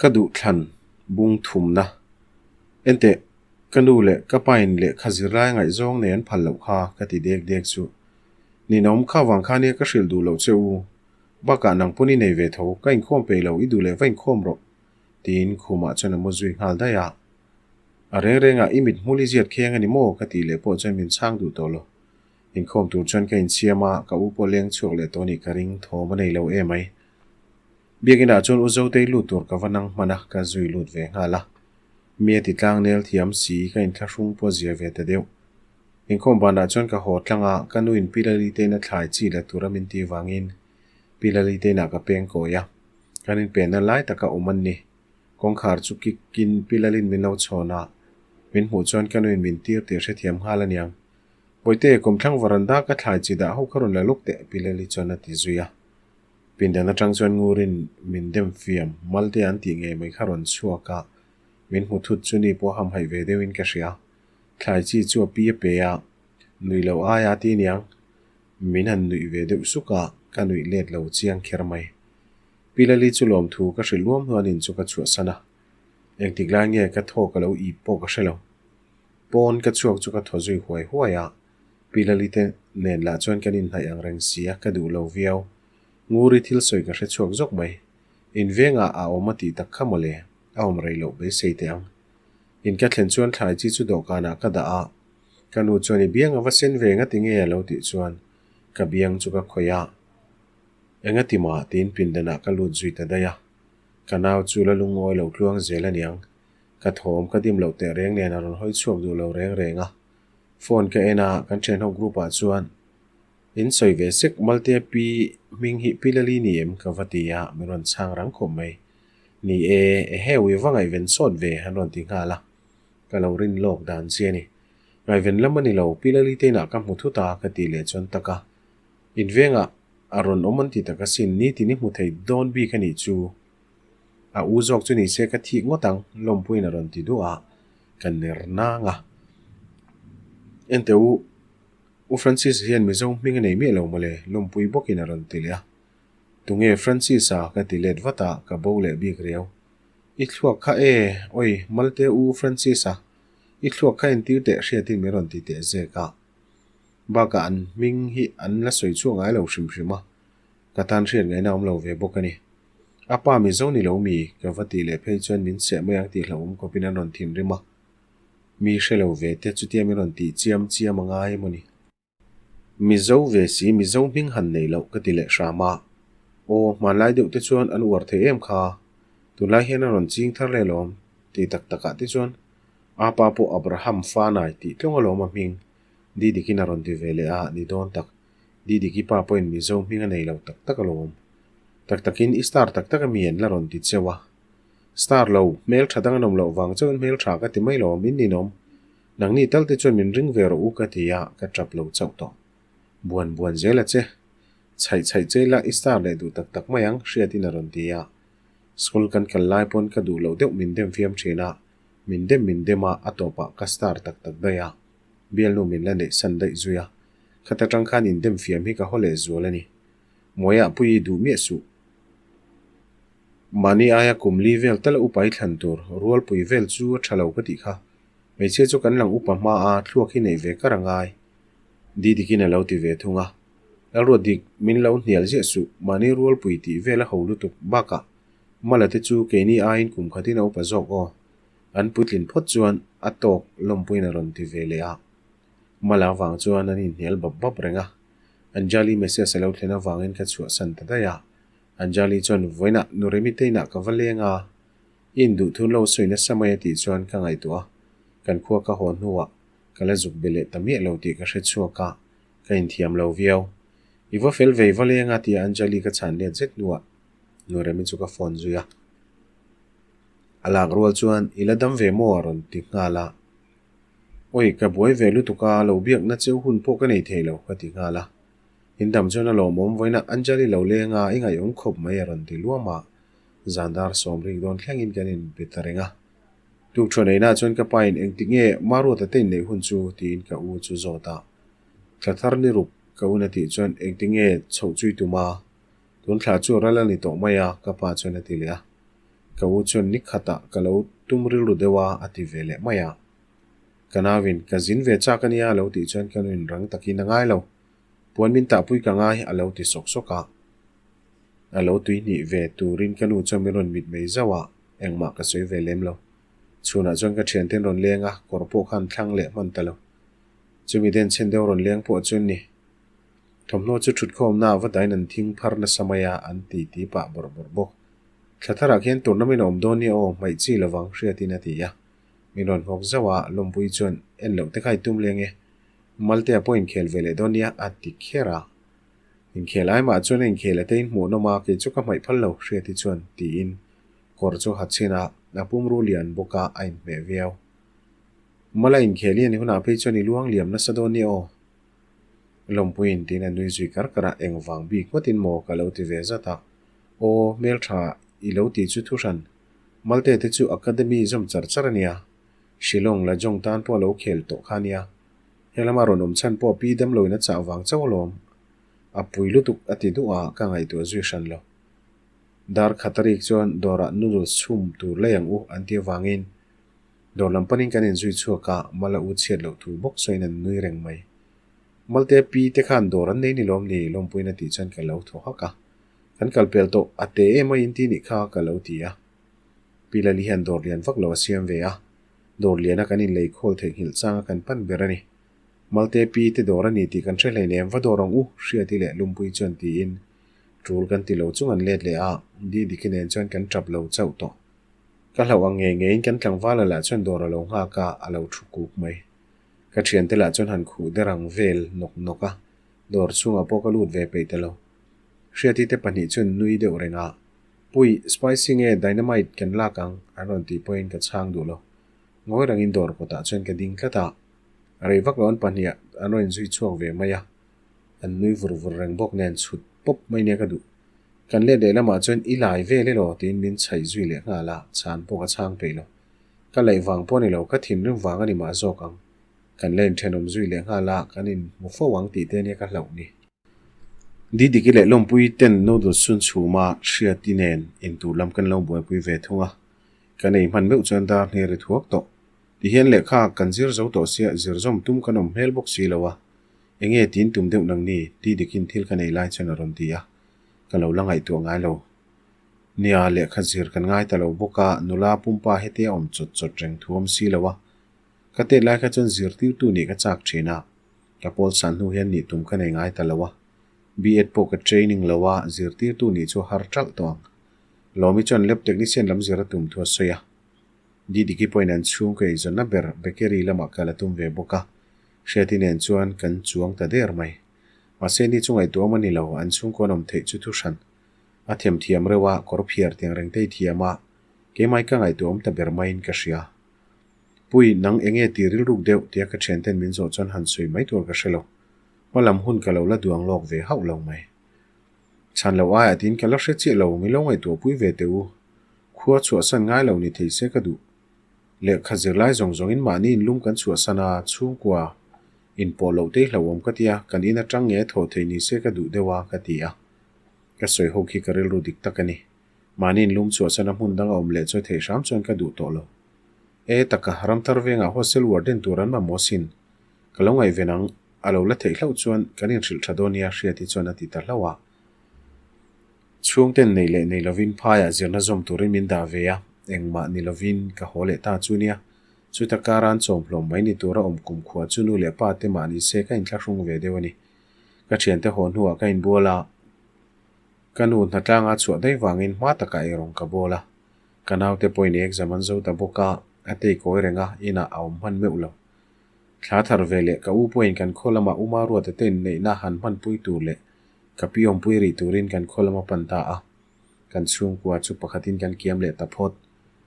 Ka duh thlan bung thumna. Enteh, ka nu leh ka pain lehkha zirlai ngaihzawng nei an phal loh kha ka ti dek dek chu. Ninawm kha vang kha nia ka hrilh duh loh che u. Bakah nang pawn i nei ve tho, ka inkhawm peih lo, i duh leh va inkhawm rawh. Tiin khumah chuan a mu zui nghal daih a. A reng rengah i mithmul i ziat kheng a ni maw? ka tih leh pawh chuan min chhang duh tawh lo. Inkhawm tur chuan ka insiam a, ka u pawh leng chhuak leh tawh nih ka ring, thawm a nei lo emai. Biakinah chuan U Zotei lut tur ka va nang hman a, ka zui lut ve nghal a. Mi a ti tlang nel thiam si, ka inthlahrung pawh zia ve ta deuh. Inkhawm banah chuan ka haw tlang a, ka nuin Pi Laliteina thlai chi la tura min tih vangin Pi Laliteina ka peng kawi a. Kan inpenna lai taka awm an ni. Kawngkhar chu kik kin Pi Lalin min lo chhawn a, min hmuh chuan ka nuin min tir tih hrethiam nghal aniang. Bawihte, kumthlang varanda ka thlai chi dah ho kha rawn la lawk teh, Pi Lali chuan a ti zui a. Pindan atang chuan ngurin min dem fiam malte an tih ngei mai kha rawn chhuak a, min hmu thut chu ni pawh hamhaih ve deuhin ka hria. Thlai chi chu a pi a pe a, nuih loh aia ti niang, min han nuih ve deuh suk a, ka nuih let lo chiang kher mai. Pi Lali chu lawmthu ka hrilh luam hnuan in chu ka chhuahsan a, engtik lai nge ka thaw ka lo ip pawh ka hre lo. Pawn ka chhuak chu ka thaw zui huai huai a, Pi Lali te nen lah chuan kan inhnaih ang reng si a, ka duh lo viau. Nguri thil sawi ka hre chhuak zawk mai. In vengah a awm a tih tak kha mawle, a awm rei loh beisei teh ang. In ka thlen chuan thlai chi chu dawhkanah ka dah a, ka nu chuan i biang a va sen ve nga ti nge a lo tih chuan ka biang chu ka khawih a. Engati mah tiin pindanah ka lut zui ta daih a, ka nau chu la lungawi lo tluang zel aniang. Ka thawm ka dim loh teh reng nen a rawn hawi chhuak duh lo reng reng a. Phone ka en a, kan thianho group ah chuan in sawi ve sek Malte pi hming hi Pi Lali ni em ka va ti a, min rawn chhang rang khawp mai. Ni e, ehe ui va ngaihven sawt ve an rawn ti nghal a, ka lo rin lawk dan chi a ni. Ngaihven lam a ni lo, Pi Lali te inah ka hmu thut a ka tih leh chuan tak a, in vengah a rawn awm an ti tak asin, nitin i hmu thei dawn bik a nih chu. A u zawk chu ni se ka thik ngawt ang, lawmpuiin a rawn ti duah a, ka ner nang a. Enteh u, U Francis hian Mizo hming a nei miah lo mawle, lawmpui bawkin a rawn ti leh a. Tunge Francis a? ka ti let vat a, ka bo leh bik riau. I thluak kha e, oi, Malte u Francis a, i thluak kha entir teh hriatin min rawn ti teh zek a. Bakah an hming hi an la sawi chhuak ngai lo hrim hrim a, ka tan hriat ngaihna a awm lo ve bawk a ni. A pa Mizo ni lo mi, ka va tih leh phei chuan min seh mai ang tih hlauhawm khawpin an rawn thinrim a. Mi hre lo ve te chutia min rawn tih chiam chiam a ngai emaw ni? Mizo ve si Mizo hming han nei loh ka ti leh hram a. Aw, hmanlai deuh te chuan an uar thei em kha. Tunlai hian a rawn ching thar leh lawm tih tak takah te chuan a pa pawh Abraham Fanai tih tlawng alawm a hming Didikin a rawn ti ve leh a ni dawn tak. Didiki pa pawhin Mizo hming a nei lo tak tak alawm. Tak takin i star tak tak ami an la rawn ti cheu a. Star lo, hmel tha dang an awm loh vang chauhin hmel tha ka ti mai lo, min ninawm. Nangni tal te chuan min ring ve rawh u ka ti a, ka tap lo chauh tawh. Buan buan zel a che. Chhaih chhaih che ila i star leh duh tak tak mai ang, hriatin a rawn ti a. School kan kal lai pawn ka duh loh deuh min dem fiam thin a, min dem min dem a, a tawpah ka star tak tak daih a. Bialnu min la neih san daih zui a. Khata tang khan indem fiam hi ka haw leh zual a ni. Muaiah pui i duh miah suh. Mahni aia kum li vel tal a upa i thlan tur rualpui vel chu a tha lo ka tih kha. Hmeichhia chu kan lang upa hma a, thluak hi neih ve kar a ngai. Didikin a lo ti ve thung a. Lalruat dik, min lo hnial ziah suh, mahni rualpui tih vel a ho lutuk bakah Mala te chu keini aiin kum khatin a upa zawk aw. An puitlin phawt chuan a tawk lawmpuiin a rawn ti ve leh a. Mala vang chuan an inhnial bap bap reng a. Anjali message a lo thlen avangin ka chhuahsan ta daih a. Anjali chuan vawiinah nu Remiteinah ka va leng a, i induh thun lo sawi nasa mai a tih chuan ka ngaihtuah a, kan khua ka haw hnuah ka la zuk be leh ta miah lo tih ka hre chhuak a, ka inthiam lo viau. I va fel ve i va leng a tia Anjali ka chhan let zet hnuah nu Remi chu ka phone zui a. A lak rual chuan i la dam ve maw a rawn ti nghal a. Awi, ka buai ve lutuk a, lo biakna cheu hun pawh ka nei thei lo, ka ti nghal a. In dam chuan a lawmawm vawiin a Anjali lo leng a, i ngaihawm khawp mai a rawn ti luam a. Zandar sawm rik dawn thlengin kan inbe ta reng a. Tukṭhuan eina chuan ka pain engtik nge Maruata te inneih hun chu tiin ka u chu zawt a. Thla thar ni ruk ka un a tih chuan engtik nge chhoh chui tum a, tun thla chu ral a ni tawh mai a, ka pa chuan a ti leh a. Ka u chuan ni khatah ka lo tum rilru deuh a, a ti ve leh mai a. Ka nauin, Ka zin ve chak a nia a lo tih chuan ka nuin rang takin a ngai lo. Puan min tahpui ka ngai a lo ti sawk sawk a. A lo tuihnih ve turin ka nu chuan min rawn mit mai zauh a, engmah ka sawi ve lem lo. Chhunah chuan ka thianten rawn leng a, kawr pawh khan thlang leh hman ta lo. Chumi den chhen deuh rawn leng pawh chuan ni. Thawmhnaw chu thutkhawmna ah va dain an thing phar nasa mai a, an ti ti pah bawrh bawrh bawk. Thla tharah khian tournament a awm dawn nia aw, hmaih chi lovang hriatin a ti a. Min rawn nghawk zauh a, Lawmpui chuan en loh te kha i tum leng e. Maltea pawh inkhel ve leh dawn nia, a ti kher a. Inkhel ai mah chuan a inkhel a te in hmuhnawm a, kei chu ka hmaih phal lo, Hriati chuan tiin kawr chu ha chhin a, a pumru lian bawk a, a inhmeh viau. Mala inkhel hi a ni hunah phei chuan i luang liam nasa dawn nia aw. Lawmpuiin tiin a nui zui kar kar a, engvang bik ngawtin maw ka lo ti ve zat a. Aw, hmeltha i lo ti chu thuhran. Malte te chu academy zawm char char a nia. Shillong la jawng tan pawh a lo khel tawh kha a nia. He lama rawn awm chhan pawh pi damloin a chah vang chauh alawm. A pui lutuk a ti duh a, ka ngaihtuah zui hran lo. Dar khat a rik chuan dawrah noodles chhum tur lei ang u an ti avangin Dawr lam panin kan inzui chhuak a, Mala u chhiat loh thu bawk sawiin an nui reng mai. Malte pi te khan dawr an nei ni lawm ni? Lawmpuiin a tih chuan ka lo thaw hak a. Kan kal pel tawh, a te em a inti nih kha ka lo ti a. Pi Lali hian dawr lian vak lo a siam ve a, dawr liana kan inlei khawl theihnghilh changa kan pan ber a ni. Malte pi te dawr a ni tih kan hre hleinem, va dawr ang u, Hriati leh Lumpui chuan tiin tul kan ti lo chung an let leh a, Didiki nen chuan kan tap lo chauh tawh. Ka hlauh ang ngei ngeiin kan tlangvala lah chuan dawr a lo nghak a, a lo thu kuk mai. Ka thiante lah chuan han khuh der ang vel nawk nawk a, dawr chhungah pawh ka lut ve peih ta lo. Hriati te pahnih chuan nui deuh reng a, Pui, spicy nge dynamite kan lak ang? an rawn tih pawhin ka chhang duh lo. Ngawi rangin dawr kawtah chuan ka ding tlat a, rei vak lo an pahniha an rawn inzui chhuak ve mai a, an nui vur vur reng bawk nen chhut pawp mai nia ka duh. Kan let leh lamah chuan i lai vel elaw tiin min chhaih zui leh nghal a, chhan pawh ka chhang peih lo. Ka laih vang pawh a ni lo, ka thinrim vang a ni mah zawk ang. Kan la inthenawm zui leh nghal a, kan inhmu fo ang tih te nia ka hlauh ni. Didiki leh Lawmpui ten noodles chhun chhum a, Hriati nen intur lam kan lo buaipui ve thung a. Kan ei hman meuh chuan dar hne ri thuak tawh. Tihian lehkha kan zir zo tawh sia, zir zawm tum kan awm hmel bawk si lo a. Enge tiin tum deuh nang ni? Didikin thil kan ei lai chuan a rawn ti a. Ka lo la ngaihtuah ngai lo. Nia, lehkha zir kan ngai ta lo bawk a, nula pumpa hetia awm chawt chawt reng thu awm si lo a. Ka tet lai kha chuan zirtirtu nih ka chak thin a, ka pawl san hnu hian nih tum ka nei ngai ta lo a. B.Ed pawh ka training lo a, zirtirtu nih chu har ṭalh tawh ang. Lawmi chuan lab technician lam zir a tum thu a sawi a. Didiki pawhin an chhung ka eizawnna ber bakery lamah kal a tum ve bawk a, Hriati nen chuan kan chuang ta der mai. Mahse ni chu ngaihtuah awm a ni lo, an chhungkawn awm theih chu thu hran. A themthiam reuh a, kawr phiar tiang reng te i thiam a, keimai ka ngaihtuah awm ta ber maiin ka hria. Pui, nang enge ti rilruk deuh tia ka thianten min zawh chuan han sawi mai tur ka hre lo. Hma lam hun ka lo la duang lawk ve hauh lo mai. Chhan loh aiah tiin ka la hre chiah lo, min lo ngaihtuah pui ve teh u. Khua chhuahsan ngai lo ni thei se ka duh. Lehkha zirlai zawng zawngin mahni inlum kan chhuahsan a, chhungkua inpawh loh te hlauhawm ka tia, kan in atang nge thaw thei ni se ka duh deuh a ka ti a. Ka sawi ho khi ka rilru dik tak a ni. Mahni inlum chhuahsan a hmun dang a awm leh chawi theih hram chuan ka duh tawh lo. E taka, Ramthar vengah hostel warden tur an mamawh sin. Ka lo ngaihven ang, a lo la theih hlauh chuan kan inhrilh tha dawn nia Hriati chuan a ti ta hlauh a. Chhungten nei leh nei lovin phaiah zirna zawm turin min dah ve a, engmah ni lovin ka haw leh ta chu nia. Chuta karan chawmhlawm mai ni tura awm kumkhua chu nu leh pa te mah ni se ka inthlahrung ve deuh a ni. Ka thiante haw hnuah ka inbual a, ka nu hnatlanga chhuah daih vangin hma takah eirawng ka bawl a. Ka naute pawhin exam an zo ta bawk a, a tei kawi reng a, inah a awm hman meuh lo. Thla thar ve leh ka u pawhin kan khaw lamah Uma Ruata te inneihna han hmanpui tur leh Ka pi awmpui rih turin kan khaw lam a pan ta a, kan chhungkua chu pakhatin kan kiam leh ta phawt.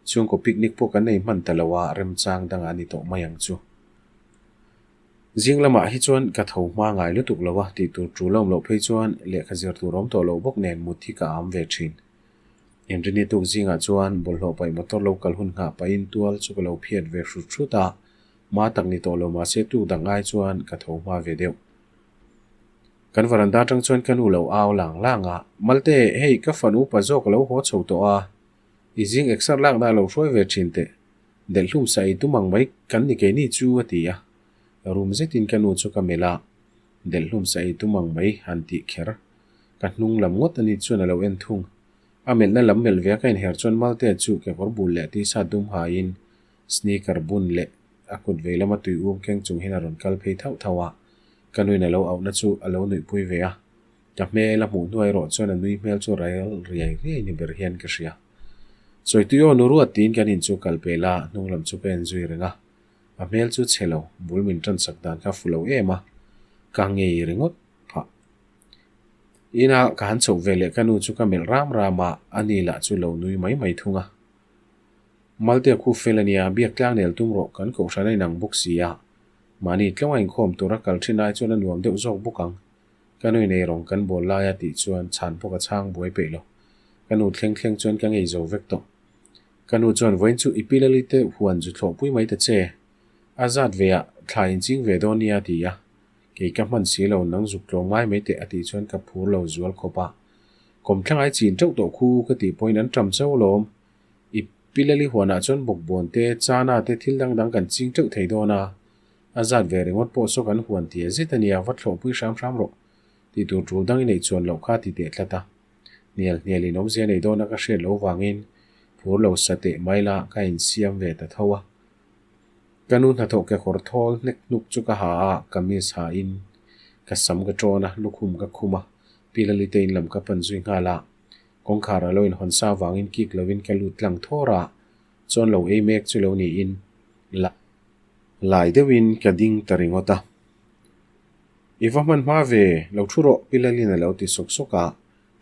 Chhungkaw picnic pawh kan nei hman ta lo a, remchang dangah a ni tawh mai ang chu. Zing lamah hi chuan ka tho hma ngai lutuk lo a, tih tur tul a awm loh phei chuan lehkha zir tur awm tawh loh bawk nen mut hi ka am ve thin. Inrini tuk zingah chuan bawlhhlawh paih motor lo kal hun nghah pahin tual chu ka lo phiat ve hrut hrut a, hma tak ni tawh lo mahse tuk dang ai chuan ka tho hma ve deuh. Kan varanda atang chuan ka nu lo au lang lang a, Malte, hei ka fanu upa zawk a lo haw chho tawh a. I zing exer lakna lo hruai ve thin teh. Delh hlum sa ei tum ang mai kan ni keini chu a ti a. Rum zetin ka nu chu ka melh a, Delh hlum sa ei tum ang mai han tih kher. Ka hnung lam ngawt ani chuan a lo en thung. A melhna lam melh ve a ka inher chuan Malte chu kekawr bul leh tisa dum haiin sneaker bun leh a kut vei lama tui um keng chung hian a rawn kal phei thauh thauh a. Ka nuin a lo auhna chu a lo nuihpui ve a. Ka hmel a hmuh hnuai erawh chuan a nui hmel chu rail riai riai ni ber hian ka hria. Sawitui aw nu ruat tiin kan in chu kal pel a, hnung lam chu ka en zui reng a. A hmel chu chhe lo, bul min tan sak dan kha fu lo em a, ka ngei ringawt phah. Ina ka han chhoh ve leh ka nu chu ka melh ram ram a, a ni lah chu lo nui mai mai thung a. Malte khu fel a nia, biak tlang nel tum rawh, kan kohhran a inang bawk si a. Mahni tlawng a inkhawm tura kal thin ai chuan a nuam deuh zawk bawk ang. Ka nui nei rawng kan bawl lai a tih chuan chhan pawh ka chhang buai peih lo. Ka nu thleng thleng chuan ka ngei zo vek tawh. Ka nu chuan vawiin chu i pilali te huan zu thlawh pui mai ta che. A zat ve ah thla in ching ve dawn nia a ti a. Kei ka hman si lo nang zuk tlawm ngai mai teh a tih chuan ka phur lo zual khawp a. Kawmthlang ai chin teuh tawh khu ka tih pawhin an ṭam chauh alawm. I pilali huanah chuan bawkbawn te, chana te thil dang dang kan ching teuh thei dawn a. A zat ve ringawt pawh saw kan huan tia zet a nia, va thlawhpui hram hram rawh. Tih tur tul dang i neih chuan loh kha ti teh tlat a. Hnial hnial in awmzia nei dawna ka hriat lo vangin phur lo sa teh mai la ka insiam ve ta tho a. Ka nu hnathawh kekawr thawl hnek hnuk chu ka ha a, kamis ha in ka sam ka tawn a, lukhum ka khum a, Pi Lalite in lam ka pan zui nghal a. Kawngkhar a lo inhawn sa vangin kik lovin ka lut tlang thawr a, chuan lo ei mek chu lo niin la. Lai deuhin ka ding ta ringawt a. I va hman hma ve, lo thu rawh, Pi Lalin a lo ti sawk sawk a.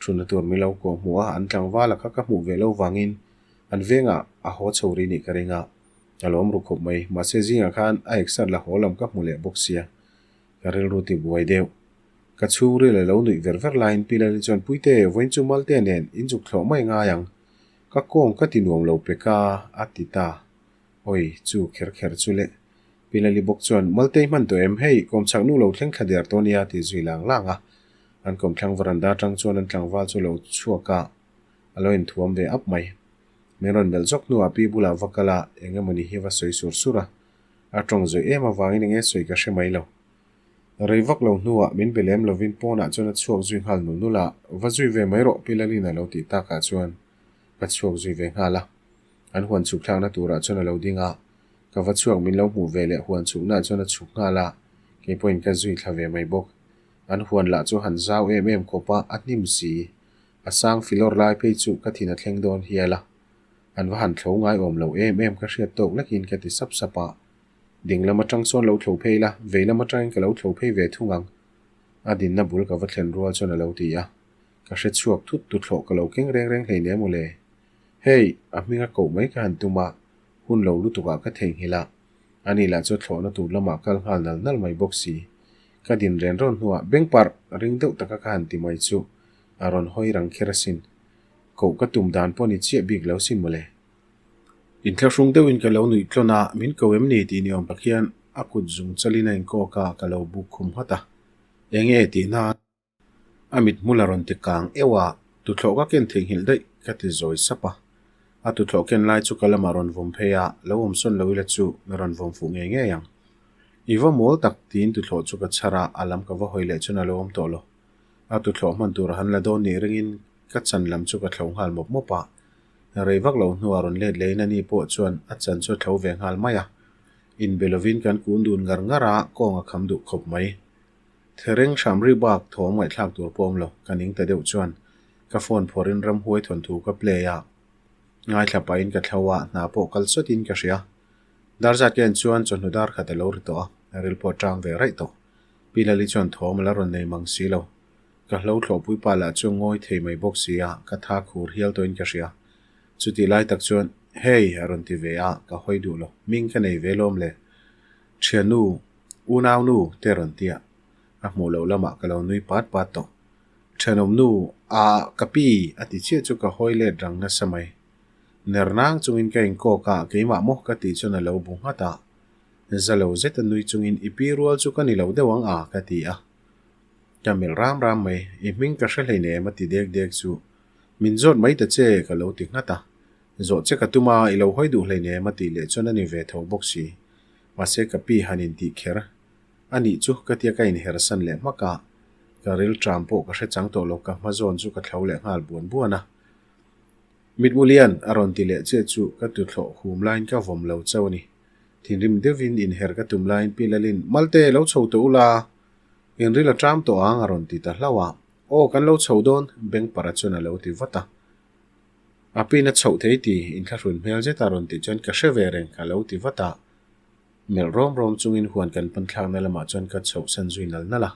Thuna tur mi lo kawh hmuh a, an tlangval a kha ka hmuh ve lo vangin an vengah a haw chho ri nih ka ring a. Ka lawm ru khawp mai, mahse zingah khan a exer la haw lam ka hmu leh bawk sia. Ka rilru ti buai deuh. Ka chhungril a lo nuih ver ver laiin Pi Lali chuan, Puite, vawiin chu Malte nen inzuk thlawh mai ngai ang. Ka kawng ka ti nuam lo pek a, a ti ta. Awi, chu kher kher chu le. Pi Lali bawk chuan, Maltei hman tawh em? Hei, kawmchhak nu lo thleng thla der tawh nia, ti zui lang lang a. An kawmthlang veranda atang chuan an tlangval chu lo chhuak a, a lo inthuam ve ap mai. Min rawn melh zawk hnuah pi bulah va kal a, eng emawni hi va sawi sur sur a. A tawng zawih em avangin eng nge sawi ka hre mai lo. Rei vak lo hnuah min be lem lovin pawnah chuan a chhuak zui nghal nul nul a, Va zui ve mai rawh, Pi Lalin a lo tih takah chuan ka chhuak zui ve nghal a. An huan chhuk thlakna turah chuan a lo ding a, ka va chhuak min lo hmuh ve leh huan chhuknaah chuan a chhuk nghal a, kei pawhin ka zui thla ve mai bawk. An huan lah chu han zau em em khawp a, a hnim si. A sang filawr lai phei chu ka thin a thleng dawn hial a. An va han thlo ngai awm lo em em ka hriat tawk lekin ka ti sap sap a. Ding lam atang sawn lo thlo phei la, vei lam atangin ka lo thlo phei ve thung ang. A dinna bul ka va thlen rual chuan a lo ti a. Ka hre chhuak thut tuthlawh ka lo keng reng reng hleinem aw le. Hei, a hminga koh mai ka han tum a, hun lo lutukah ka theihnghilh a. Ani lah chu thlawhna tur lamah kal nghal nal nal mai bawk si. Ka din ren rawn hnuah bengparh ring deuh taka ka han ti mai chu a rawn hawi rang kher asin. Koh ka tum dan pawh ni chiah bik lo sin mawle. Inthlahrung deuhin ka lo nuih tlawn a, min ko em ni tih ni awm tak hian a kut zung chalin a inkawk a, ka lo buk khum nghat a. Enge tih nan? A mithmul a rawn ti kang euh a, tuthlawh ka ken theihnghilh daih ka ti zawi sap a. A tuthlawh ken lai chu ka lamah rawn vawm phei a, lo awm sawn lo ila chu mi rawn vawm fuh ngei ngei ang. I va mawl tak tiin tuthlawh chu ka chhar a, a lam ka va hawi leh chuan a lo awm tawh lo. A tuthlawh hman tur a han la dawn nih ringin ka chan lam chu ka thlo nghal mawp mawp a. Rei vak lo hnuah rawn let leh in ani pawh chuan a chan chu a thlo ve nghal mai a. Inbe lovin kan kun dun ngar ngar a, kawng a kham duh khawp mai. Thereng hram ri bak thawm ngaihthlak tur pawh awm lo, ka ning ta deuh chuan ka phone phawrhin ramhuai thawnthu ka play a, ngaithla pahin ka thlo a, hna pawh kal sawtin ka hria. Darzat ka en chuan chawhnu dar khat a lo ri tawh a, ril pawh a tang ve raih tawh. Pi Lali chuan thawm a la rawn nei mang si lo. Ka hlo thlawhpui pa lah chu ngawi thei mai bawk si a, ka tha khur hial tawhin ka hria. Chutih lai tak chuan, Hey! a rawn ti ve a, ka hawi duh lo. Hming ka nei ve lawm le. Thiannu, unau nu te rawn ti a, a hmuh loh lamah ka lo nui pat pat tawh. Thenawm nu, ah ka pi a ti chiah chu ka hawi let rang nasa mai. Ner nang chungin ka inkawk a, keimah maw ka tih chuan a lo bu nghat a. Za lo zeta nui chungin i pi rual chu ka ni lo deuh ang a ka ti a. Ka melh ram ram mai, i hming ka hre hleinem a ti dek dek chu. Min zawt mai ta che ka lo ti nghat a. Zawh che ka tum a, i lo hawi duh hleinem a tih leh chuan a ni ve tho bawk si. Mahse ka pi han intih kher a nih chu ka tia ka inher san leh hmak a, ka ril ṭam pawh ka hre chang tawh lo ka hma zawn chu ka thlo leh nghal buan buan a. Mitmu lian a rawn ti leh chiah chu ka tuthlawh hum laiin ka vawm lo chauh a ni. Thinrim deuhin inher ka tum laiin Pi Lalin, Malte, lo chho tawh ula, inril a ṭam tawh ang a rawn ti ta hlauh a. Aw, kan lo chho dawn, Bengpara chuan a lo ti vat a. A pin a chhoh thei ti inthlahrun hmel zet a rawn tih chuan ka hre ve reng ka lo ti vat a. Melh rawm rawm chungin huan kan pan thlakna lamah chuan ka chhoh san zui nal nal a.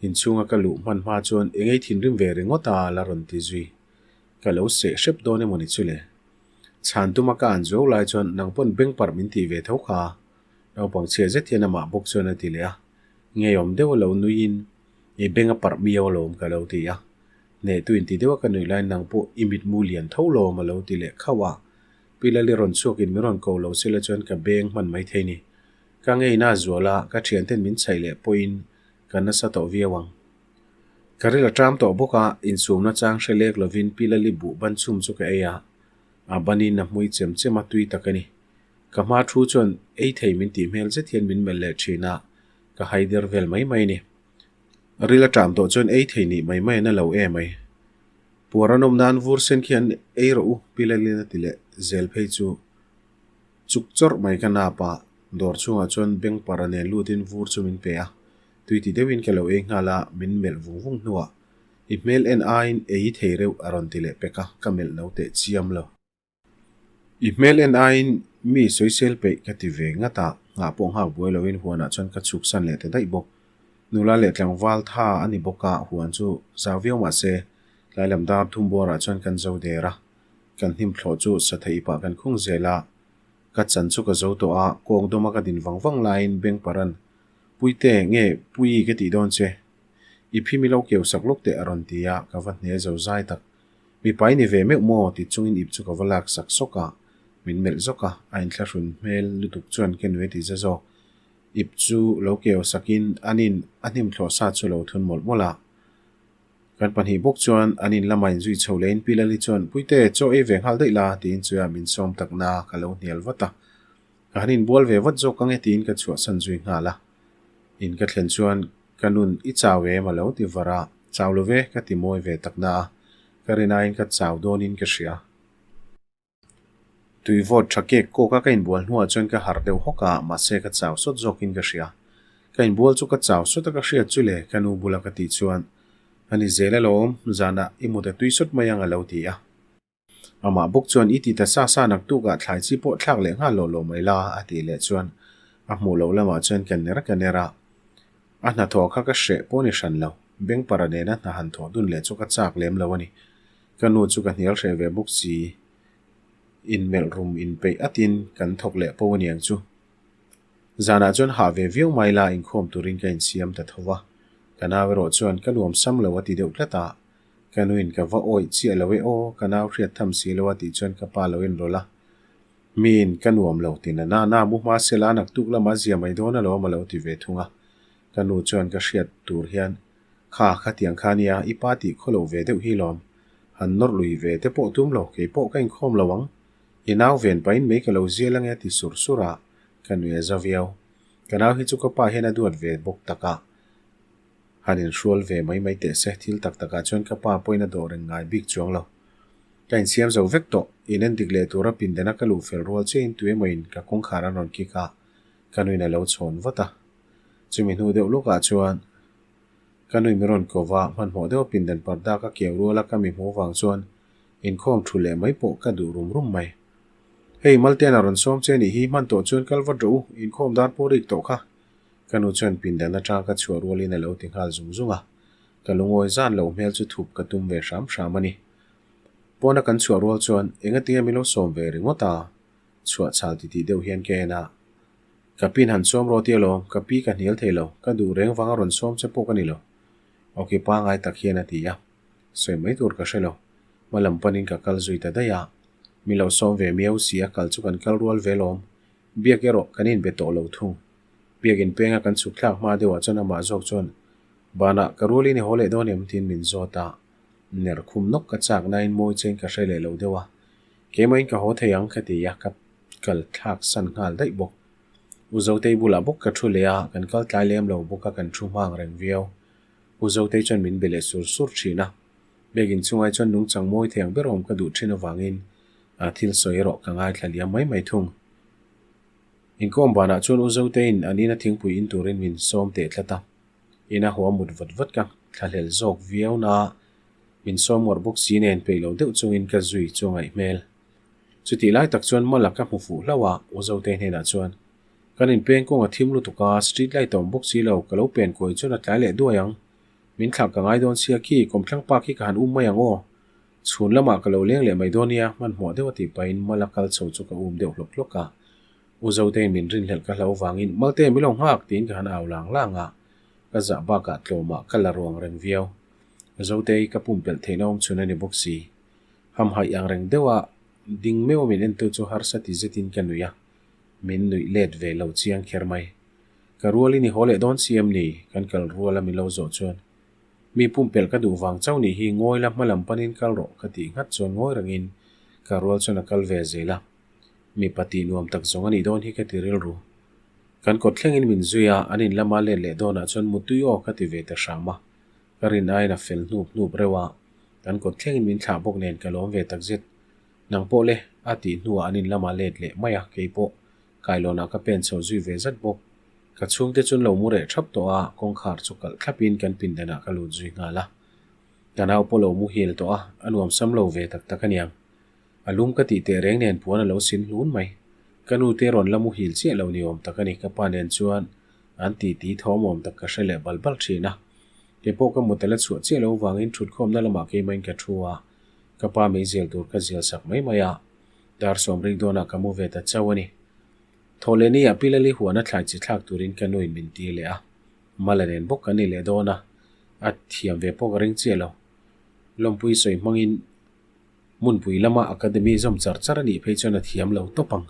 Inchhunga ka luh hman hma chuan engei thinrim ve ringawt a la rawn ti zui. Ka lo seh hrep dawn emaw ni chu le. Chhan tuma ka an zuau lai chuan nang pawn beng parh min tih ve tho kha. Naupang chhia zet hian amah bawk chuan a ti leh a. Ngeiawm deuh a lo nuiin i beng a parh miau alawm ka lo ti a. Hnehtu inti deuha ka nuih laiin nang pawh i mitmu lian tho lawm a lo ti leh khauh a. Pi Lali rawn chhuakin min rawn ko lo sela chuan ka beng hman mai thei ni. Ka ngeina a zual a, ka thianten min chhaih leh pawhin ka nasa tawh viau ang. Ka ril a ṭam tawh bawk a, insumna chang hre lek lovin Pi Lali buh ban chhum chu ka ei a, a banin a hmui chem chem a tui tak a ni. Ka hma thu chuan ei thei min tih hmel zet hian min melh leh ṭhin a, ka haider vel mai mai a ni. Ril a ṭam tawh chuan ei thei nih mai mai an a lo em ai. Puar an awm nan vur sen khi an ei rawh u, Pi Lalin a ti leh zel phei chu. Chuk chawrh mai ka nap a, dawr chhungah chuan beng para nen lutin vur chu min pe a. Tui ti deuhin ka lo ei nghal a, min melh vung vung hnuah i hmel en aiin ei thei reuh a rawn ti leh pek a, ka melh no teh chiam lo. I hmel en aiin mi sawisel peih ka ti ve ngat a, nghah pawh nghak buai loin huanah chuan ka chhuk san leh ta daih bawk. Nula leh tlangval tha a ni bawk a, huan chu zau viau mah se, tlai lam dar thum buarah chuan kan zo der a, kan hnim thlawh chu sa theih pah kan khung zel a, ka chan chu ka zo tawh a, kawng dawma ka din vang vang laiin beng paran Puite nge Puii ka tih dawn che, i phi mi lo keu sak lawk teh a rawn ti a, ka va hne zo zai tak. Mipa i ni ve meuh maw? ti chungin ip chu ka va lak sak sawk a, min melh zawk a, a inthlahrun hmel lutuk chuan ka nui a ti za zawk. Ip chu lo keu sakin anin a hnim thlawh sa chu lo thun mawlh mawlh a. Kan pahnih bawk chuan an in lamah inzui chho leh in Pi Lali chuan, Puite, chaw ei ve nghal daih la, tiin chuia min sawm tak na ka lo hnial vat a. Ka han inbual ve vat zawk ang e tiin ka chhuahsan zui nghal a. In ka thlen chuan ka nun i chau em a lo ti var a, chau lo ve ka ti mawi ve tak na a, ka rinaiin ka chau dawnin ka hria. Tui vawt tha kek kawk a ka inbual hnuah chuan ka harh deuh hawk a, mahse ka chau sawt zawkin ka hria. Ka inbual chu ka chau sawt a ka hriat chu le ka nu bula ka tih chuan a ni zel alawm, zanah i mut a tui sawt mai ang a lo ti a. Amah bawk chuan i ti ta sa sa naktukah thlai chi pawh thlak leh nghal loh loh mai la a tih leh chuan a hmuh loh lamah chuan ka ner ka ner a. A hnathawh kha ka hreh pawh ni hran lo. Bengpara nena hna han thawh dun leh chu ka chak lem lo a ni. Ka nu chu ka hnial hreh ve bawk si. Inmelh rum inpeih atin kan thawk leh pawh a niang chu. Zanah chuan hah ve viau mai la inkhawm turin ka insiam ta tho va. Ka nau erawh chuan ka nuam sam lo a ti deuh tlat a. Ka nuin ka va awih chiah lo e aw, ka nau hriat tham si lo a tih chuan ka pa lo inrawlh a. Miin ka nuam lo ti na na na mu hma sela naktuk lamah zia mai dawn alawm a lo ti ve thung a. Ka nu chuan ka hriat tur hian kha khatiang kha nia i pa tih khaw loh ve deuh hi lawm. Han nawrh lui ve te pawh tum lo, kei pawh ka inkhawm lo ang. I nau ven pahin mei ka lo zial ange a ti sur sur a, ka nui a za viau. Ka nau hi chu ka pa hian a duat ve bawk tak a. Han inhrual ve mai mai teh se, thil tak takah chuan ka pa pawhin a dawh reng ngai bik chuang lo. Ka insiam zo vek tawh, in en dik leh tura pindana ka luh fel rual chiahin tu emawin ka kawngkhar an rawn kick a, ka nuin a lo chhawn vat a. Chumi hnu deuh lawkah chuan ka nui mi rawn ko va, hmanhmawh deuha pindan parda ka keu rual a ka mi hmuh vang chuan inkhawm thu leh mai pawh ka duh rum rum mai. Hei Maltean a rawn sawm che nih hi, hman tawh chuan kal vat rawh u, inkhawm dar pawh rik tawh kha. Ka nu chuan pindan atanga ka chhuah rualin a lo ti nghal zung zung a, ka lungawi zan lo hmel chu thup ka tum ve hram hram a ni. Pawna kan chhuah rual chuan engatinge min lo sawm ve ringawt a? Chhuah chhal titih deuh hian ka en a. Ka pin han sawm rawh tia lawm, ka pi ka hnial thei lo, ka duh reng vanga rawn sawm che pawh ka ni lo. Awki pangai tak hian a ti a, sawi mai tur ka hre lo. Hma lam panin ka kal zui ta daih a, min lo sawm ve miau si a kal chu kan kal rual ve lawm. Biak erawh kan inbe tawh lo thung. Biakin penga kan chhuk thlak hma deuhah chuan amah zawk chuan, Banah ka rualin i haw leh dawn em? tiin min zawt a. Ner khum nawk ka chak nain mawi chein ka hre leh lo deuh a. Keimahin ka haw thei ang ka ti a, ka kal thlak san nghal daih bawk. U Zotei bulah bawk ka thu leh a, kan kal tlai lem lo bawk a kan thu hmang reng viau. U Zotei chuan min be leh sur sur thin a. Biakin chungai chuan nungchang mawi thei ang ber awm ka duh thin avangin a thil sawi erawh ka ngaithla liam mai mai thung. Inkawm banah chuan U Zoteiin an ina thingpui in turin min sawm teh tlat a. Ina haw a mut vat vat ka thlahlel zawk viau na min sawm ngawrh bawk si nen peih lo deuh chungin ka zui chu a ngaih hmel. Chutih lai tak chuan Mala ka hmu fuh hlauh a, U Zotei hnenah chuan, Kan inpeng kawng a thim lutuk a, street light a awm bawk si lo, ka lo pen kuai chuan a tlai leh duai ang. Min thlak ka ngai dawn sia khi, kawmthlang pa khi ka han um mai ang aw. Chhun lamah ka lo leng leh mai dawn nia, hmanhmawh deuh a tih pahin Mala kal chho chu ka um deuh hlawk hlawk a. U Zoteiin min rinhlelh ka hlo vangin, Malte, mi lo nghak, tiin ka han au lang lang a. Ka zah bakah tlawmah ka la ruang reng viau. Zotei ka pumpelh theihna awm chhun a ni bawk si. Hamhaih ang reng deuha ding meuh a min entu chu harsa ti zetin ka nuih a, min nuih let ve lo chiang kher mai. Ka rualin i haw leh dawn si em ni? Kan kal rual a min lo zawh chuan mi pumpelh ka duh vang chauh nih hi ngawi la hma lam panin kal rawh ka tih nghat chuan ngawi rengin ka rual chuan a kal ve zel a. Mipa tih nuam tak zawng a nih dawn hi ka ti rilru. Kan kawt thlengin min zui a, an in lama let leh dawnah chuan mutui aw ka ti ve ta hram a. Ka rin aiin a fel hnup hnup reuh a, kan kawt thlengin min thlah bawk nen ka lawm ve takzet. Nang pawh le, a tih hnuah an in lamah let leh mai a, kei pawh kailawnah ka pen chho zui ve zat bawk. Ka chhungte chuan lo mu reh thap tawh a, kawngkhar chu kalh thlapin kan pindanah ka lut zui nghal a. Ka nau pawh lo muhil tawh a, a nuam sam lo ve tak tak aniang. A lum ka tih teh reng nen puan a lo sin hlun mai. Ka nu te rawn la muhil chiah lo ni awm tak a ni. Ka pa nen chuan an ti ti thawm awm tak ka hre leh bal bal thin a. Kei pawh ka mut a la chhuah chiah lo vangin thutkhawmna lamah keimahin ka thu a, ka pa meizial tur ka zial sak mai mai a. Dar sawm rik dawnah ka mu ve ta chauh a ni. Thawhlehni ah Pilali huan a thlai chi thlak turin ka nuin min ti leh a. Mala nen bawk kan ni leh dawn a, a thiam ve pawh ka ring chiah lo. Lawmpui sawi hmangin Hmunpui lama academy zawm char char a nih phei chuan a thiam lo tawp ang.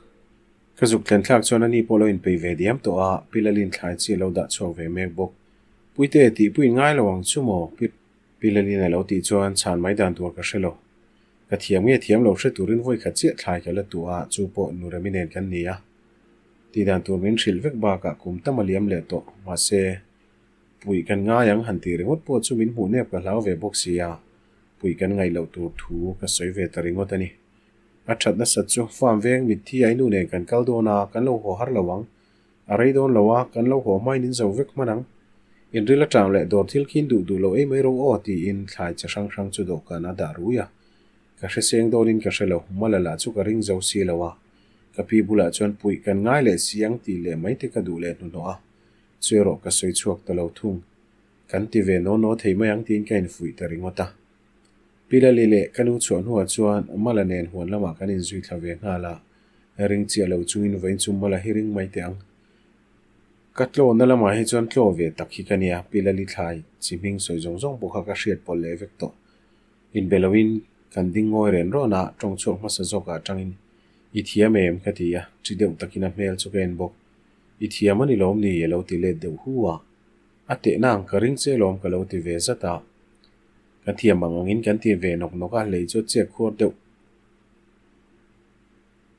Ka zuk thlen thlak chuan ani pawh lo inpeih ve diam tawh a, Pi Lalin thlai chi a lo dah chhuak ve mek bawk. Puite, tihpui ngai lo ang chu maw? Pi Lalin a lo tih chuan chhan mai dan tur ka hre lo. Ka thiam nge thiam lo hre turin vawi khat chiah thlai ka la tuh a, chu pawh Nuremi nen kan ni a. Tih dan tur min hrilh vek bakah kum tam a liam leh tawh, mahse, puih kan ngai ang han tih ringawt pawh chu min hmuh nep ka hlau ve bawk si a. Puih kan ngaih loh tur thu ka sawi ve ta ringawt a ni. A that nasat chu farm veng mitthi a i nu nen kan kal dawn a, kan lo haw har lo ang. A rei dawn lo a, kan lo haw hmain in zo vek hman ang. Inril atang leh dawr thil khin duh duh lo ei mai rawh aw tiin thlai che hrang hrang chu dawhkan a dah rui a. Ka hre seng dawnin ka hre lo, Mala lah chu ka ring zo si lo a. Ka pi bulah chuan puih kan ngai leh si ang tih leh mai te ka duh leh hnuhnawh a, chu erawh ka sawi chhuak ta lo thung. Kan ti ve naw naw thei mai ang tiin ka infuih ta ringawt a. Pi Lali leh ka nu chhuah hnuah chuan Mala nen huan lamah kan inzui thla ve nghal a, ring chiah lo chungin vawiin chu Mala hi ring mai teh ang. Ka tlawhna lamah hi chuan tlaw ve tak hi ka nia, Pi Lali thlai chi hming sawi zawng zawng pawh kha ka hriat pawlh leh vek tawh. Inbe loin kan ding ngawi ren rawn a, tawng chhuak hmasa zawkah atangin i thiam em ka ti a, ṭi deuh takin a hmel chu ka en bawk. I thiam a ni lawm ni? a lo ti let deuh hu a. A tehna ang ka ring che lawm ka lo ti ve zat a. Ka thiam ang angin kan ti ve nawk nawk a, lei chu a chek khuar deuh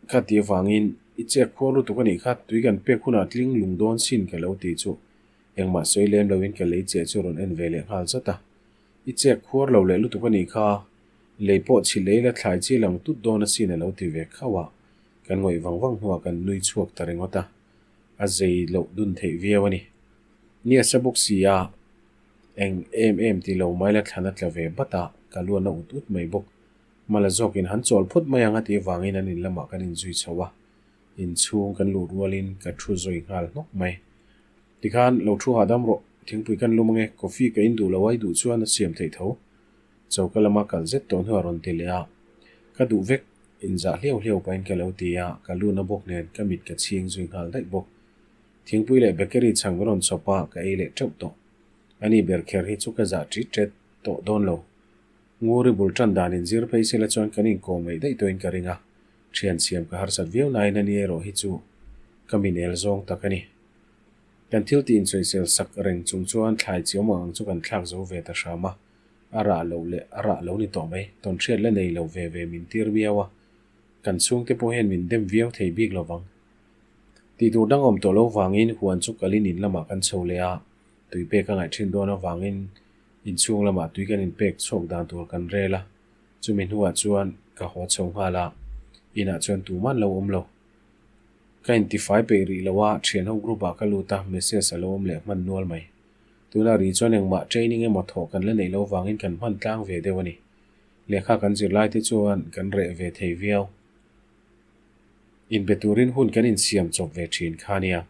ka ti avangin i chek khuar lutuk a nih kha, tui kan pek hunah tling lung dawn sin ka lo ti chu engmah sawi lem loin ka lei che chu rawn en ve leh nghal zat a. I chek khuar lo leh lutuk a nih kha, lei pawh chhi lei la thlai chi lang tut dawn asin a lo ti ve khauh a, kan ngawih vang vang hnuah kan nui chhuak ta ringawt a, a zei loh dun theih viau a ni. Ni a sa bawk si a, eng em em ti lo mai la thlan a tla ve bat a, ka luan a ut ut mai bawk. Mala zawkin han chawl phawt mai ang a tih avangin an in lamah kan inzui chho a, inchhung kan luh rualin ka thu zawi nghal hnawk mai. Tikhan lo thu hahdam rawh, thingpui kan lum ange, coffee ka in duh lo a i duh chuan a siam theih tho. Choka lama kal zet tawh hnuah rawn ti leh a, ka duh vek, inzah hliau hliau pahin ka lo ti a, ka luna bawk nen ka mit ka chhing zui nghal daih bawk. Thingpui leh bakery chhang min rawn chhawp a, ka ei leh teuh tawh. Ani ber kher hi chu ka zah ṭit ṭet tawh dawn lo. Nguri bul ṭan dan in zir phei sela chuan kan inkawm ngaih daih tawhin ka ring a, ṭhian siam ka harsat viau nain ani erawh hi chu ka minel zawng tak a ni. Kan thil tih insawisel sak reng chung chuan thlai chiawm ang ang chu kan thlak zo ve ta hram a, a rah loh leh a rah lo ni tawh mai, tawnhriat la nei lo ve ve min tir miau a. Kan chhungte pawh hian min dem viau thei bik lo vang. Tih tur dang awm tawh lo vangin huan chu kalin in lamah kan chho leh a, tui pek a ngaih thin dawn avangin inchhung lamah tui kan inpek chhuak dan tur kan rel a, chumi hnuah chuan ka haw chho nghal a, inah chuan tuman lo awm lo. Ka intifai peih rih lo a, thianho group ah ka lut a, message a lo awm leh hman nual mai. Tunah rih chuan engmah training emaw thawh kan la neih lo vangin kan hman tlang ve deuh a ni. Lehkha kan zir lai te chuan kan reh ve thei viau. Inbe turin hun kan insiam chawp ve thin kha nia.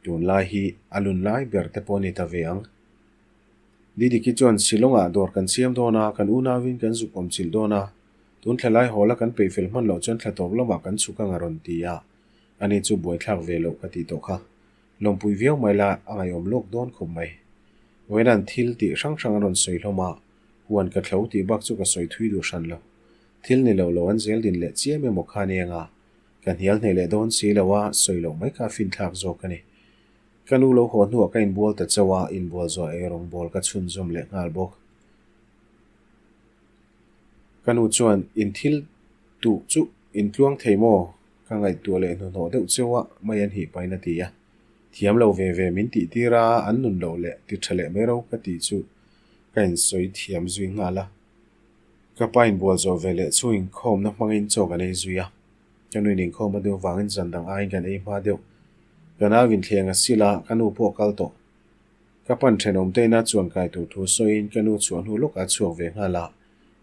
Tunlai hi a lun lai ber te pawh a ni ta ve ang. Didiki chuan Shillong-ah dawr kan siam dawn a, kan unauin kan zuk awm chilh dawn a, tun thla lai hawla kan peih fel hman loh chuan thla tawp lamah kan chhuk ang a rawn ti a, ani chu buaithlak ve loh ka tih tawh kha. Lawmpui viau mai la a ngaihawm lawk dawn khawp mai. Vawiina'n thil tih hrang hrang a rawn sawi hlawm a, huan ka thlo tih bak chu ka sawi thui duh hran lo. Thil ni lo lo an zel din leh chiam emaw kha nia nga, ka hnial hneh leh dawn si lo a, sawi loh mai kha a finthlak zawk a ni. Ka nu lo haw hnuah ka inbual ta chauh a, inbual zawh eirawng bawl ka chhunzawm leh nghal bawk. Ka nu chuan in thil tuh chu in tluang thei maw? Ka ngaihtuah leh hnuhnawh deuh cheu a, mai an hih pahin a ti a. Thiam lo ve ve min tih tir a, an nun loh leh ti tha leh mai ro ka tih chu ka insawi thiam zui nghal a. Ka pa inbual zawh ve leh chu inkhawmna hmangin chaw kan ei zui a. Ka nuin inkhawm a deuh vangin zan dang aiin kan ei hma deuh. Ka nau inthleng a sil a, ka nu pawh a kal tawh. Ka pan thenawm te ina chuan kai tur thu sawiin ka nu chhuah hnu lawkah a chhuak ve nghal a,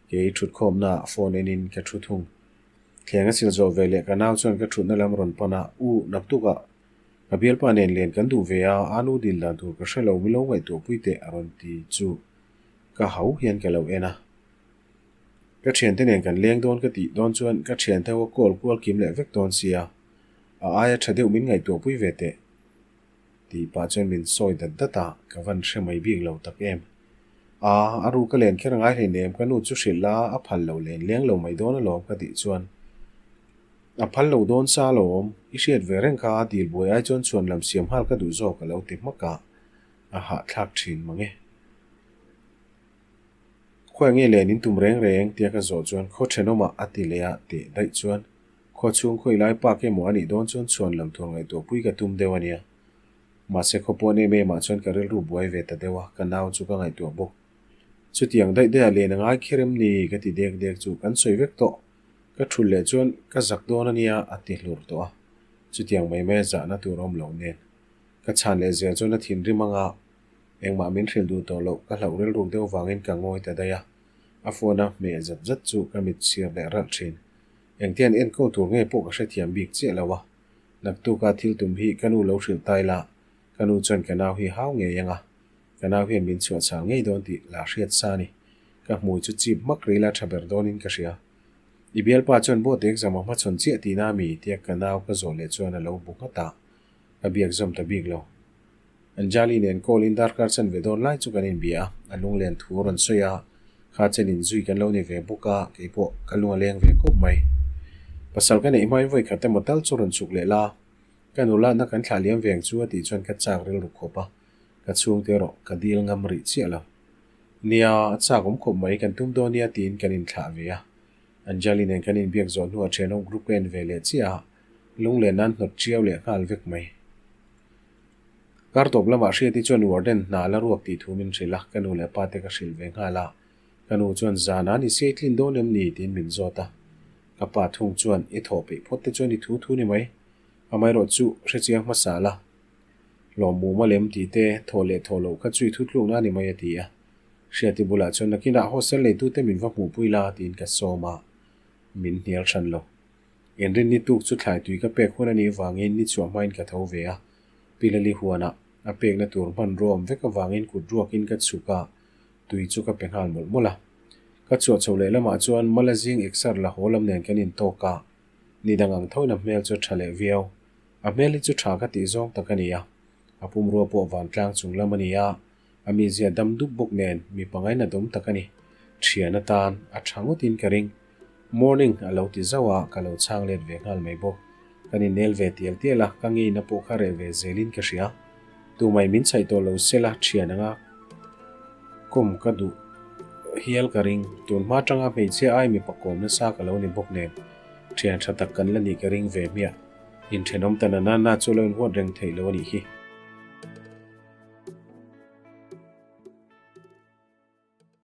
kei thutkhawmna ah phone enin ka thu thung. Thleng a sil zawh ve leh ka nau chuan ka thutna lam rawn pan a, U, naktukah ka bialpa nen len kan duh ve a, a nu dil dan tur ka hre lo, mi lo ngaihtuah pui teh a rawn ti chu ka hau hian ka lo en a. Ka thiante nen kan leng dawn ka tih dawn chuan ka thiante ho a call kual kim leh vek dawn sia, a aia tha deuh min ngaihtuah pui ve teh. Tih pah chuan min sawi dat dat a, ka van hre mai bik lo tak em. A, a ru ka len kher ngai hleinem, ka nu chu hrilh la, a phal lo len leng lo mai dawn alawm ka tih chuan a phal lo dawn sa alawm, i hriat ve reng kha dil buai ai chuan chhuan lam siam nghal ka duh zawk a lo ti hmak a, a hahthlak thin mang e. Khawi nge len in tum reng reng tia ka zawh chuan khaw thenawmah a ti leh a teh daih chuan khaw chhung khawi lai park emaw a nih dawn chuan chhuan lam tur ngaihtuah pui ka tum deuh a nia. Mahse khaw pawn em em ah chuan ka rilru buai ve ta deuh a, ka nau chu ka ngaihtuah bawk. Chutiang daih daih ah len a ngai kher em ni ka ti dek dek chu kan sawi vek tawh. Ka thul leh chuan ka zak dawn a nia a ti hlur tawh a. Chutiang mai mai a zahna tur awm loh nen. Ka chhan leh zel chuan a thinrim anga Engmah min hrilh duh tawh loh, ka hlauh rilruk deuh vangin ka ngawi ta daih a. A phone a hmeh zat zat chu ka mit chhir leh ralh thin. Engtian enkawl tur nge pawh ka hrethiam bik chiah lo a. Naktuka thil tum hi ka nu lo hrilh ta ila, ka nu chuan ka nau hi hau ngei ang a. Ka nau hian min chhuah chhal ngei dawn tih la hriat sa a ni. Ka hmui chu chip hmak ril a tha ber dawnin ka hria. I bialpa chuan board exam a hmachhawn chiah tihna a mi? tia ka nau ka zawh leh chuan a lo bu nghat a, ka biak zawm ta bik lo. Anjali nen call in darkar chan ve dawn lai chu kan inbia a, a lunglen thu a rawn sawi a, kha chen inzui kan lo ni ve bawk a, keipawh ka lung a leng ve khawp mai. Pasal ka neih hmain vawi khat emaw tal chu rawn chhuk leh la, ka nulatna kan thlah liam veng chu a tih chuan ka chak rilru khawp a, ka chhungte erawh ka dil ngam rih chiah lo. Nia, a chak awm khawp mai, kan tum dawn nia tiin kan inthlah ve a. Anjali nen kan inbiak zawh hnuah thenawm group ka en ve leh chiah a, lunglen nan hnawt chiau leh nghal vek mai. Kar tawp lamah Hriati chuan warden hna la ruak tih thu min hrilh a, ka nu leh pa te ka hrilh ve nghal a. Ka nu chuan zan a ni siai tlin dawn em ni tiin min zawt a. Ka pa thung chuan i thawh peih phawt te chuan i thu thu ni mai. Amaherawh chu hrechiang hmasa la. Hlawhmum a lem tih te, thawh leh thawh loh kha chu i thu tlukna a ni mai a ti a. Hriati bulah chuan nakinah hostel neitute min va hmuhpui la tiin ka sawm a, min hnial hran lo. Inrinni tuk chu thlai tui ka pek hun a nih vangin ni chhuah hmain ka tho ve a, Pilali huanah a pekna tur hmanrua awm vek avangin kut ruakin ka chhuk a, tui chu ka pe nghal mawlh mawlh a. Ka chhuah chho leh lamah chuan Mala zing exer la haw lam nen kan intawk a, ni dang ang thoin a hmel chu a tha leh viau. A hmel hi chu tha ka tih zawng tak a ni a, a pumrua pawh vantlang chung lam a ni a, a mizia dam dup bawk nen mi pangai na dawm tak a ni. Thian atan a tha ngawtin ka ring. Morning a lo ti zauh a, ka lo chhang let ve nghal mai bawk. Kan innel ve tial tial a, ka ngeina pawh kha reh ve zelin ka hria. Tumai min chhaih tawh lo sela thian anga kawm ka duh hial ka ring. Tun hma atanga hmeichhia ai mipa kawm nasa ka lo ni bawk nen, thian tha tak kan la nih ka ring ve hmiah. Inthenawm ta na na na chu lo inhuat reng theih lo a nih hi.